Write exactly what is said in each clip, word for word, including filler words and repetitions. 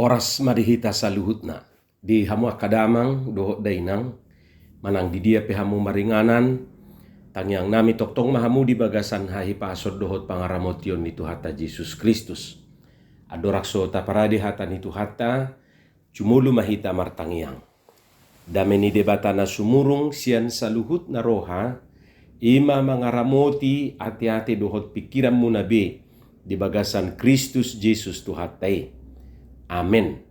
Horas ma di hita saluhutna, di hamu angka damang dohot dainang, manang di dia pe hamu maringanan, tangiang nami tongtong ma hamu di bagasan hahipason dohot pangaramotion ni Tuhanta Jesus Kristus. Andorang so taparade hata ni Tuhanta, jumolo ma hita martangiang. Dame ni Debata na sumurung sian saluhutna roha, i ma mangaramoti ateate dohot pingkiranmuna be di bagasan Kristus Jesus Tuhanta i. Amen.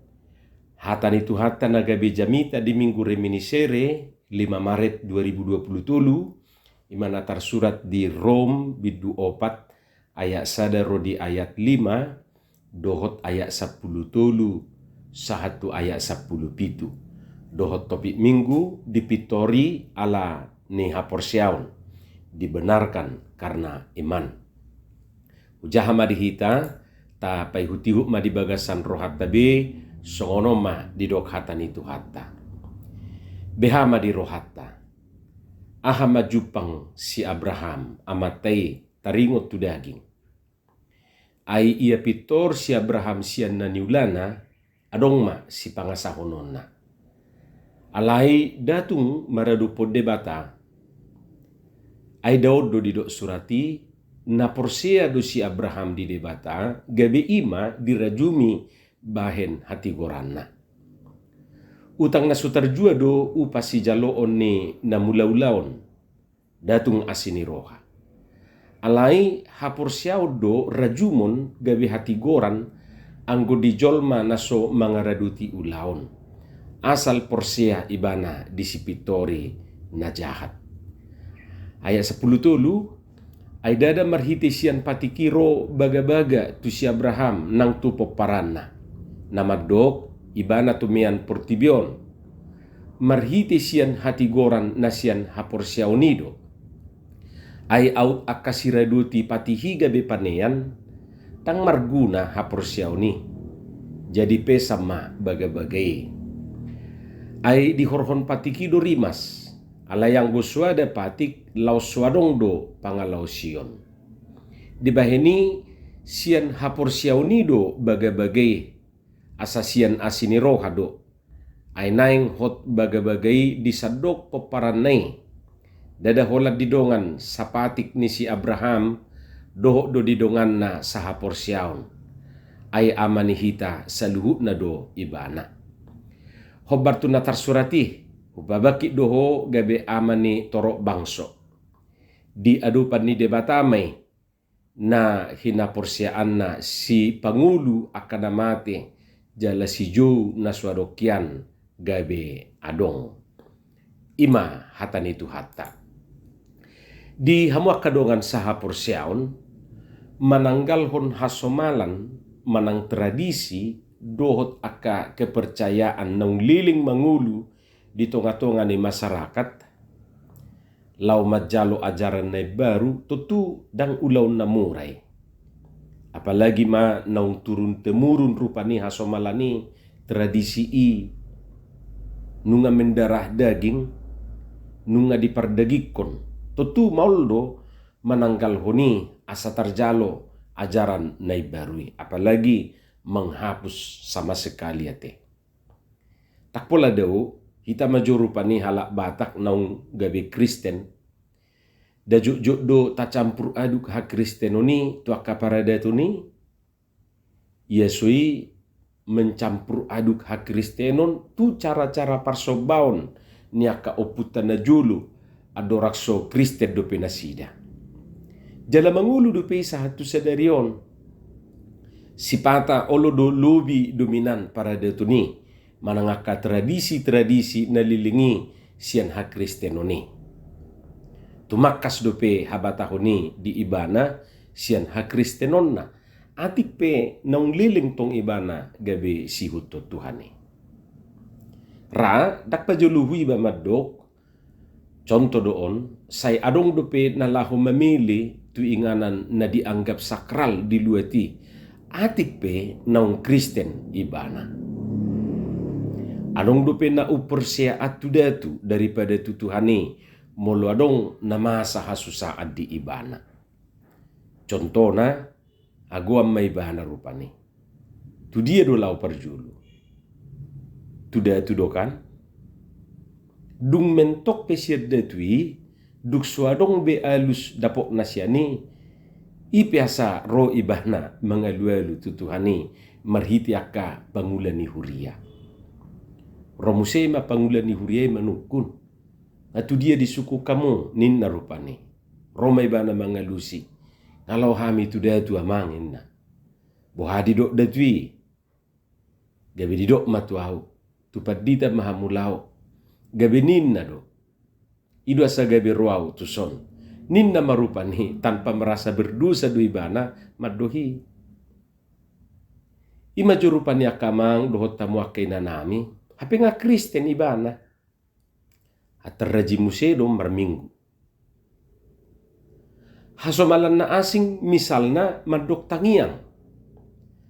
Hata ni Tuhanta na gabe jamita di Minggu Reminiscere, lima Maret dua ribu dua puluh tolu, i ma na tarsurat di Rom bindu opat, ayat sada ro di ayat lima, dohot ayat sampulu tolu sahat tu ayat sampulu pitu. Dohot topik Minggu, dipintori ala ni haporseaon, dibenarkan karena iman. Hujaha ma di hita, tapaihutihut ma di bagasan rohanta be, songon on ma didok hata ni Tuhanta. Beha ma di rohanta. Aha ma jumpang si Abraham, amanta i, taringot tu daging. Ai ia pintor si Abraham sian na niulana, adong ma sipangasahononna. Alai nda tung maradophon Debata. Ai nda on do didok surat i, na porsea do si Abraham di Debata, gabe i ma dirajumi bahen hatigoranna. Utang na so tarjua do upa sijaloon ni na mulaulaon, nda tung asi ni roha. Alai haporseaon do rajumon gabe hatigoran anggo di jolma na so mangaradoti ulaon, asal porsea ibana di sipintori na jahat. Ayat sampulu tolu, ai ndada marhite sian patik i ro bagabaga tu si Abraham nang tu pomparanna, na mandok ibana tumean portibi on, marhite sian hatigoran na sian haporseaon i do. Ai aut angka siradoti patik i gabe panean, ndang marguna haporseaon i. Jadi pesan ma bagabaga i. Ai dihorhon patik i do rimas, alai anggo so ada patik, laos so adong do pangalaosion. Dibahen i sian haporseaon i do bagabaga i, asa sian asi ni roha do. Ai naeng hot bagabaga i di sandok pomparanna i. Ndada holan di dongan sapatik ni si Abraham dohot do di donganna sahaporseaon. Ai ama ni hita saluhutna do ibana. Hombar tu na tarsurat i, hupabangkit do ho gabe ama ni torop bangso. Di adopan ni Debata ma i na hinaporseaanna sipangolu angka na mate jala sijou na so adong hian gabe adong. I ma hata ni Tuhanta. Di hamu angka dongan sahaporseaon, mananggalhon hasomalan manang tradisi dohot angka kepercayaan naung leleng mangolu di tongatonga ni masarakat, laho manjalo ajaran na imbaru, tontu ndang ulaon na mura i. Apalagi ma naung turun temurun rupani hasomalan i, tradisi i, nunga mendarah daging, nunga dipardagingkon. Tontu maol do mananggalhon i asa tarjalo ajaran na imbaru i, apalagi menghapus sama sekali ate. Tak pola dao, hita ma jo rupani halak Batak naung gabe Kristen. Nda jotjot do tacampur aduk hakristenon i tu angka paradaton i. Ia so i mencampur aduk hakristenon tu cara-cara parsombaon ni angka ompunta na jolo, andorang so Kristen dope nasida. Jala mangolu dope i sahat tu sadari on. Sipata olo do lobi dominan paradaton i manang angka tradisi-tradisi na leleng i sian hakristenon i. Tumangkas dope habatahon i di ibana sian hakristenonna, atik pe naung leleng tong ibana gabe siihuthon Tuhan i. Ra, ndang pajolohu iba mandok, contoh do on, sai adong dope na laho mamele tu inganan na dianggap sakral di luat i, atik pe naung Kristen ibana. Adong dope na umporsea tu datu daripada tu Tuhan i, molo adong na masa hasusaan di ibana. Contohna, agoan ma ibana rupani. Tu dia do laho parjolo? tu datu do kan. Dung mentok pe sian datu i, dung so adong be alus dapotna sian i, i pe asa ro ibana mangalualu tu Tuhan i marhite angka pangula ni huria. Ro muse ma pangula ni huria i manungkun. Nga tu dia disungkun hamu ninna rupani. Ro ma ibana mangalusi. Nga laho hami tu datu amang ninna. Boha didok datu i. Gabe didok ma tu ahu. Tu pandita ma hamu laho. Gabe ninna do. I do asa gabe ro ahu tuson. Ninna ma rupani tanpa merasa berdosa do ibana mandok i. I ma jo rupani angka amang dohot hamu angka inanami. Hape nga Kristen ibana. Atar rajin muse do marminggu. Hasomalan na asing misalna mandok tangiang.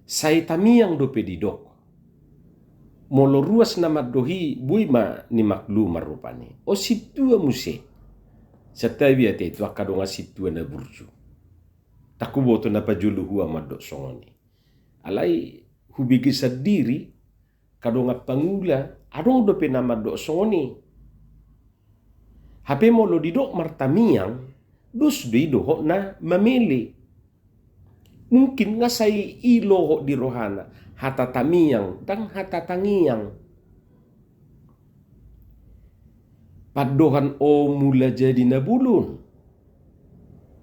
Sai tamiang dope didok. Molo ruas na mandok i boi ma nimaklum rupani. O sintua muse. Santabi ate tu angka dongan sintua na burju. Ndang huboto na pajolo hua mandok songon i. Alai hubege sandiri angka dongan pangula, adong dope na mandok songon i. Hape molo didok martamiang, dos do i dohot na mamele. Mungkin nga sai i lohot di rohana, hata tamiang, ndang hata tangiang. Pandohan o mula jadi na bolon.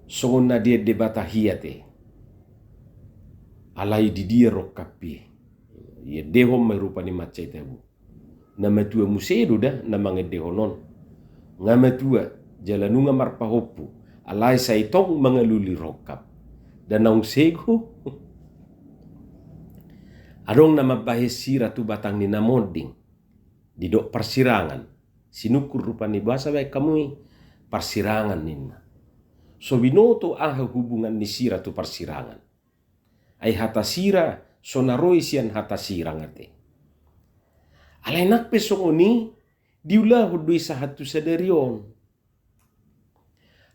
Songon na diendehon Debata hian i. Alai di dia rongkap i. Iendehon ma i rupani mansai tabo. Na matua muse do da na mangendehon on. Nga matua, jala nunga marpahompu. Alai sai tong mangalului rongkap. Da naung sego. Adong na mambahen sira tu batang ni na monding. Didok parsirangan. Sinungkun rupani boasa bahen hamu i parsirangan ninna. So binoto aha hubungan ni sira tu parsirangan. Ai hata sira so na ro i sian hata sirang ate. Alai nang pe songon i diulahon do i sahat tu sadari on.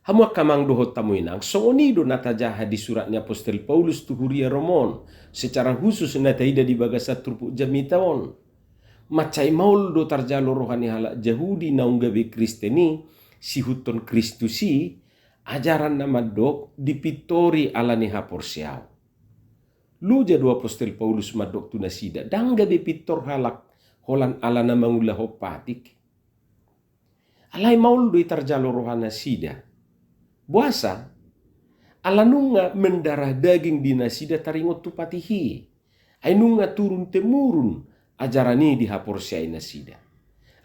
Hamu angka amang dohot hamu inang, songon i do na tajaha di surat ni apostel Paulus tu huria Rom on, secara khusus na taida di bagasan turpuk jamita on. Mansai maol do tarjalo roha ni halak Jahudi naung gabe Kristen i, siihuthon Kristus i, ajaran na mandok dipintori ala ni haporseaon. Loja do apostel Paulus mandok tu nasida, ndang gabe pintor halak holan ala na mangulahon patik. Alai maol do i tarjalo roha nasida. Boasa? Ala nunga mendarah daging di nasida taringot tu patik i. Ai nunga turun temurun ajaran i di haporseai nasida.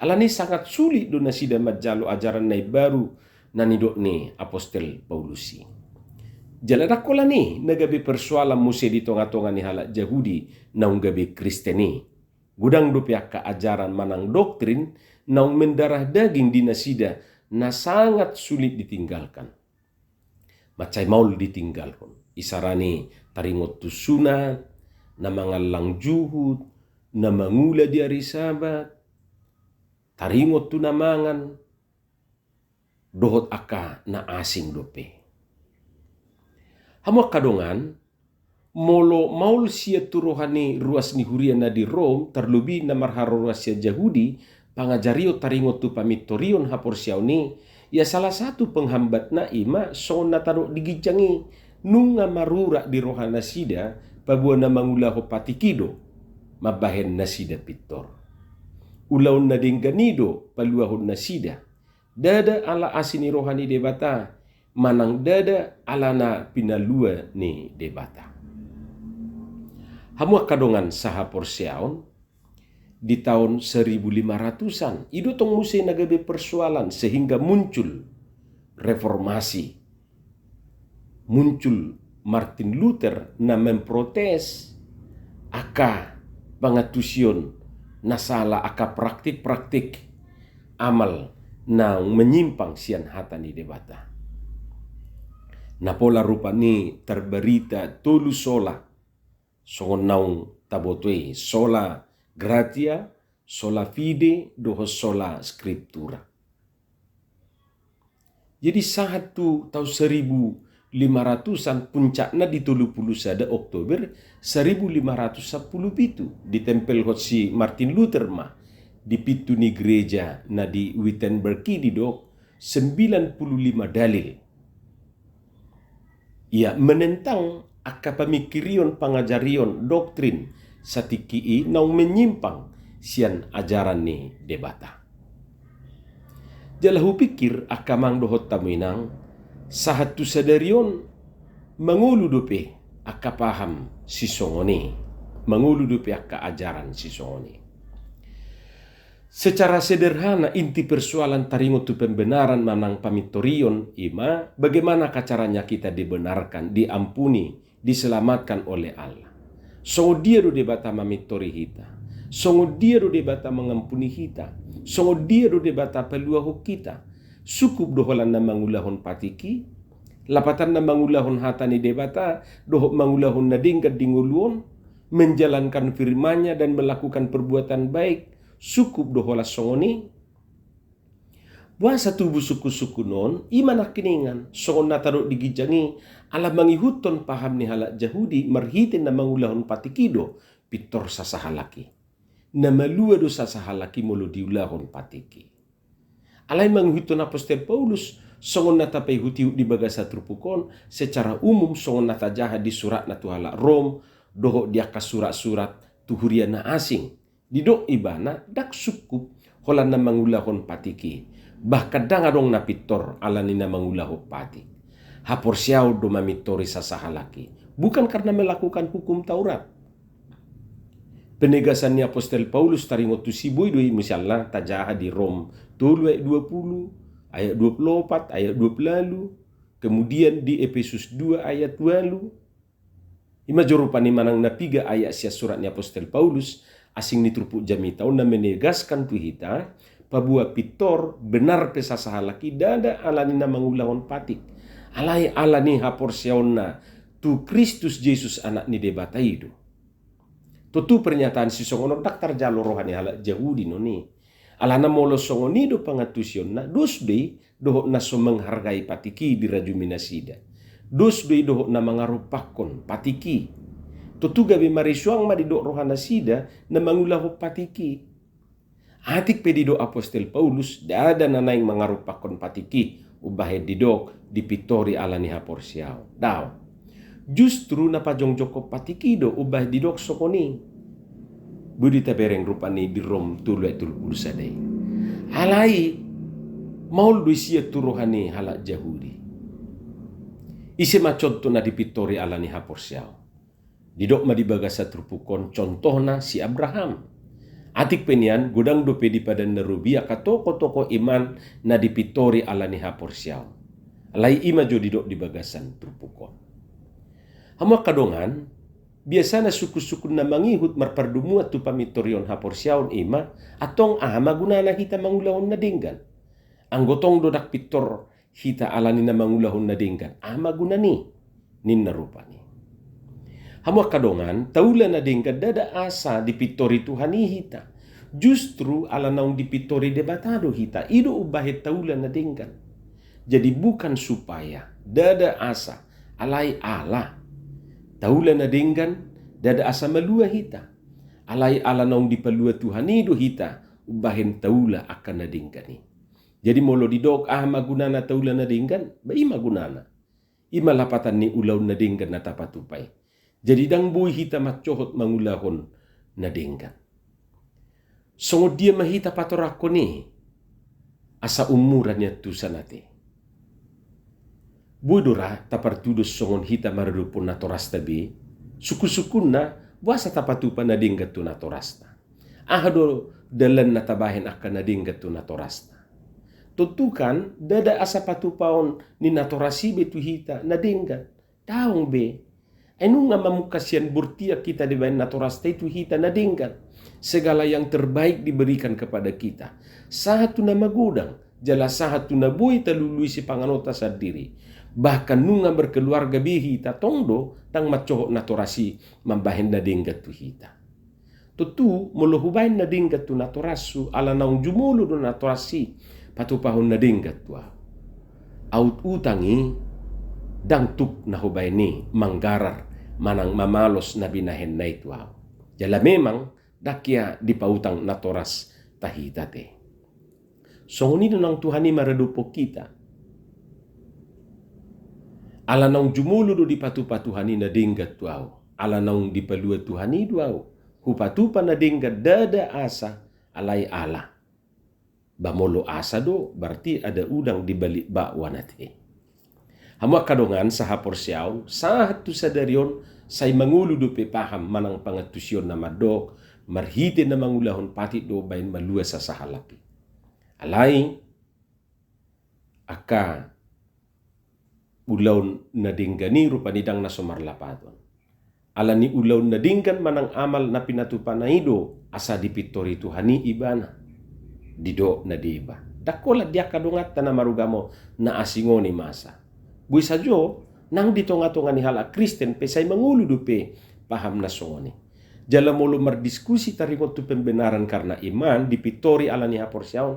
Ala ni sangat sulit do nasida manjalo ajaran na imbaru na nidok ni apostel Paulus i. Jala ndang holan i na gabe persoalan muse di tonga-tonga ni halak Jahudi naung gabe Kristen i. Godang dope angka ajaran manang doktrin naung mendarah daging di nasida na sangat sulit ditinggalkan. Mansai maol ditinggalhon. Isarana taringot tu sunat, na mangallang juhut, na mangula di ari Sabat, taringot tu na mangan, dohot angka na asing dope. Hamu angka dongan, molo maol sian tu roha ni ruas ni huria na di Rom, tarlobi na marharoruan sian Jahudi, pangajarion taringot tu pamintorion haporseaon i, ia salah satu penghambatna i ma songon na tadok di ginjang i, nunga marurat di roha nasida, paboa na mangulahon patik i do, mambahen nasida pintor. Ulaon na denggan i do paluahon nasida, ndada ala asi ni roha ni Debata, manang ndada ala na pinalua ni Debata. Hamu angka dongan sahaporseaon, di taon seribu lima ratusan, i do tong muse na gabe persoalan sehingga muncul reformasi. Muncul Martin Luther na memprotes angka pangantusion na sala, angka praktik-praktik amal na menyimpang sian hata ni Debata. Na pola rupani tarbarita tolu sola, songon naung taboto i, sola gratia, sola fide, dohot sola scriptura. Jadi sahat tu taon seribu lima ratusan, puncakna di tolu pulu sada Oktober seribu lima ratus sampulu pitu, ditempelhon si Martin Luther ma di pintu ni gereja na di Wittenberg i didok sembilan puluh lima dalil. Ia menentang angka pamingkirion, pangajarion, doktrin satingki i naung menyimpang sian ajaran ni Debata. Jala hupingkir angka amang dohot hamu inang, sahat tu sadari on mangolu dope angka paham sisongon i, mangolu dope angka ajaran sisongon i. Secara sederhana, inti persoalan taringot tu pembenaran manang pamintorion i ma, bagaimana caranya kita dibenarkan, diampuni, diselamatkan oleh Allah. Songon dia do Debata mamintori hita? Songon dia do Debata mangampuni hita? Songon dia do Debata paluahon hita? Sukup do holan na mangulahon patik i? Lapatanna mangulahon hata ni Debata dohot mangulahon na denggan di ngolu on, menjalankan firman-Nya dan melakukan perbuatan baik, sukup do holan songon i? Boasa tubu sungkunsungkun on? I ma nangkiningan, songon na tadok di ginjang i, ala mangihuthon paham ni halak Jahudi marhite na mangulahon patik i do pintor sasahalak i. Na malua do sasahalak i molo diulahon patik i. Alai mangihuthon apostel Paulus, songon na tapaihutihut di bagasan turpuk on, secara umum songon na tajaha di suratna tu halak Rom dohot di angka suratsurat tu huria na asing, didok ibana ndang sungkup holan na mangulahon patik i, bahkan ndang adong na pintor ala ni na mangulahon patik. Haporseaon do mamintori sasahalak i, bukan karena melakukan hukum Taurat. Penegasan ni apostel Paulus taringot tusi boi do i, misalna tajaha di Rom tolu ayat dua puluh, ayat dua puluh opat, ayat dua puluh ualu, kemudian di Epesus dua ayat ualu. I ma jo rupani manang na piga ayat sian surat ni apostel Paulus, asing ni turpuk jamita on, na menegaskan tu hita, paboa pintor, benar pe sasahalak i ndada ala ni na mangulahon patik, alai ala ni haporseaonna tu Kristus Jesus, Anak ni Debata i do. Tontu pernyataan sisongon on ndang tarjalo roha ni halak Jahudi non i. Alana molo songon i do pangantusionna, dos do i dohot na so menghargai patik i dirajumi nasida. Dos do i dohot na mangarumpakkon patik i. Tontu gabe marisuang ma didok roha nasida na mangulahon patik i. Atik pe didok apostel Paulus, ndada na naeng mangarumpakkon patik i umbahen didok dipintori ala ni haporseaon. Daong. Justru na pajongjongkon patik i do umbahen didok songon i. Boi do i tabereng rupani di Rom tolu ayat tolu puluh sada i. Alai maol do i sian tu roha ni halak Jahudi. Ise ma contoh na dipintori ala ni haporseaon? Didok ma di bagasan turpuk on contohna si Abraham. Atik pe nian godang dope di Padan na Robi angka tokoh-tokoh iman na dipintori ala ni haporseaon. Alai i ma jo didok di bagasan turpuk on. Hamu angka dongan, biasana sungkunsungkun na mangihut marpardomuan tu pamintorion haporseaon i ma, antong aha ma gunana hita mangulahon na denggan? Anggo tong do ndang pintor hita ala ni na mangulahon na denggan, aha ma guna ni? Ninna rupani. Hamu angka dongan, taula na denggan ndada asa dipintori Tuhan i hita. Justru ala naung dipintori Debata do hita, i do umbahen taula na denggan. Jadi bukan supaya, ndada asa, alai ala. Taula na denggan, ndada asa malua hita. Alai ala naung dipalua Tuhan i do hita umbahen taula angka na denggan i. Jadi molo didok aha ma gunana taula na denggan, ba i ma gunana. I ma lapatan ni ulaon na denggan na tapatupa i. Jadi ndang boi hita mansohot mangulahon na denggan. Songon dia ma hita patorangkon i asa ummuran i antusan ate? Boi do ra tapartudos songon hita maradophon natorasta be? Sungkunsungkunna, boasa tapatupa na denggan tu natorasta? Aha do dalan na tabahen angka na denggan tu natorasta? Tontu kan ndada asa patupaon ni natoras i be tu hita na denggan. Daong be. Ai nunga mamungka sian bortian hita dibahen natorasta i tu hita na denggan. Segala yang terbaik diberikan kepada kita. Sahat tu na magodang, jala sahat tu na boi talului sipanganonta sandiri. Bahkan nunga berkeluarga be hita, tong do ndang mansohot natorasta i mambahen na denggan tu hita. Tontu molo hubahen na denggan tu natorashu, ala naung jumolo do natorasta i patupahon na denggan tu ahu. Aut utang i, ndang tuk na hubahen i manggarar manang mamalos na binahenna i tu ahu. Jala memang ndang hea dipautang natoras tahita te. Songon i do nang Tuhan i maradophon hita. Ala naung jumolo do dipatupa Tuhan i na denggan tu ahu. Ala naung dipalua Tuhan i do ahu. Hupatupa na denggan ndada asa alai ala. Ba molo asa do, berarti ada udang di balik bakwan ate. Hamu angka dongan sahaporseaon, sahat tu sadari on sai mangolu dope paham manang pangantusion na mandok, marhite na mangulahon patik do baen malua sasahalak i. Alai, angka ulaon na denggan i rupani ndang na so marlapaton. Ala ni ulaon na denggan manang amal na pinatupana i do asa dipintori Tuhan i ibana. Didok na deba. Ndang holan di angka donganta na marugamo na asing on i masa. Boi sajo, nang di tonga-tonga ni halak Kristen pe sai mangolu dope paham na songon i. Jala molo mardiskusi taringot tu pembenaran karena iman dipintori ala ni haporseaon,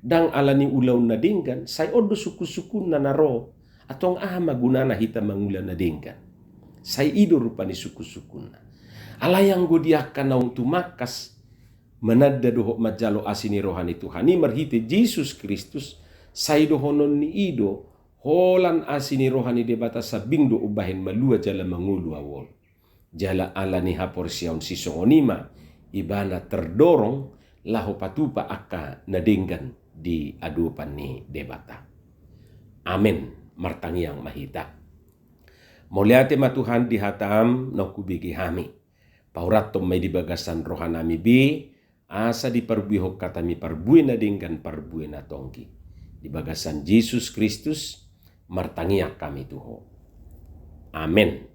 ndang ala ni ulaon na denggan, sai on do sungkun-sungkunna na ro. Antong aha ma gunana hita mangula na denggan? Sai i do rupani sungkun-sungkunna. Alai anggo di angka naung tumangkas mananda dohot manjalo asi ni roha ni Tuhan i marhite Jesus Kristus, sai dohonon ni i do, holan asi ni roha ni Debata sambing do umbahen malua jala mangolu ahu on. Jala ala ni haporseaon sisongon i ma ibana terdorong laho patupa angka na denggan di adopan ni Debata. Amen. Martangiang ma hita. Mauliate ma Tuhan di hataM naung hubege hami. Paurathon ma i di bagasan rohanami be, asa diparbuehon hataMi parbue na denggan parbue na tonggi. Di bagasan Jesus Kristus, martangiang hami tu Ho. Amen.